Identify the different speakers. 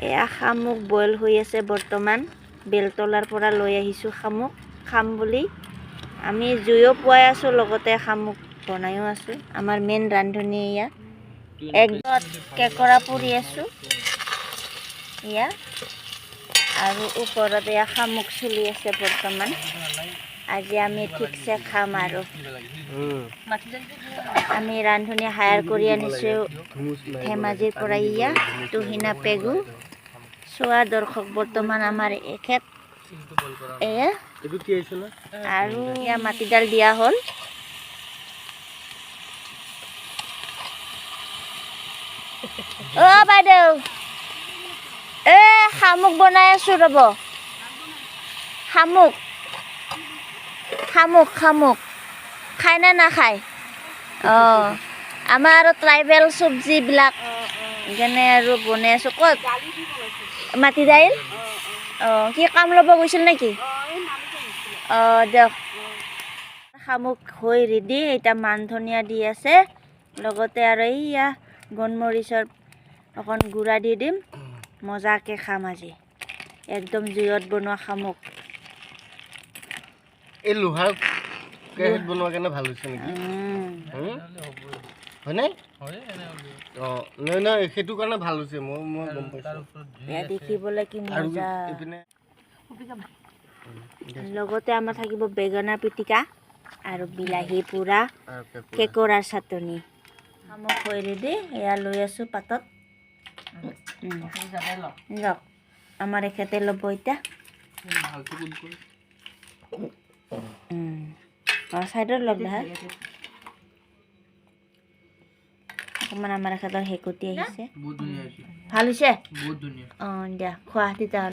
Speaker 1: এয়া শামুক বইল হৈ আছে বৰ্তমান। বেলতলাৰ পৰা লৈ আহিছোঁ শামুক খাম বুলি। আমি জুইও পোৱাই আছোঁ, লগতে শামুক বনায়ো আছোঁ। আমাৰ মেইন ৰান্ধনী এয়া। একত কেঁকোৰা পুৰি আছোঁ এয়া, আৰু ওপৰত এয়া শামুক চলি আছে বৰ্তমান। আজি আমি ঠিকছে খাম আৰু। আমি ৰান্ধনী হায়াৰ কৰি আনিছোঁ ধেমাজিৰ পৰা, ইয়া তুহিনা পেগু। চোৱা দৰ্শক, বৰ্তমান আমাৰ এখেত এয়া আৰু এয়া মাটিদাল দিয়া হ'ল। অ' বাইদেউ, এ শামুক বনাই আছোঁ, ৰ'ব। শামুক শামুক শামুক খায় নে নাখায়? অঁ, আমাৰ আৰু ট্ৰাইবেল চব্জিবিলাক সেইকাৰণে আৰু বনাই আছোঁ। ক'ত মাটি দাইল? অঁ, কি কাম ল'ব গৈছিল নেকি? অঁ, দিয়ক। শামুক হৈ ৰেডি। এতিয়া মান ধনিয়া দি আছে, লগতে আৰু এইয়া গোলমৰিচৰ অকণ গুড়া দি দিম। মজাকৈ খাম আজি, একদম জুইত বনোৱা শামুক।
Speaker 2: এই লোহাৰ কেৰাহীত বনোৱা কাৰণে ভাল হৈছে নেকি? হয়নে? অঁ, নহয় নহয়, সেইটো কাৰণে ভাল হৈছে। মই গম পাইছোঁ।
Speaker 1: দেখিবলৈ কি মজা। লগতে আমাৰ থাকিব বেঙেনা পিটিকা আৰু বিলাহী পোৰা, কেঁকোৰাৰ চাটনি। শামুক হৈ ৰেডি। এয়া লৈ আছোঁ পাতত। লওক, আমাৰ এখেতে ল'ব এতিয়া। অঁ, ছাইডত লওক দেখা অকণমান। আমাৰ এখেতৰ শেকতি আহিছে। ভাল হৈছে। অঁ, দিয়া খোৱা তেতিয়াহ'লে।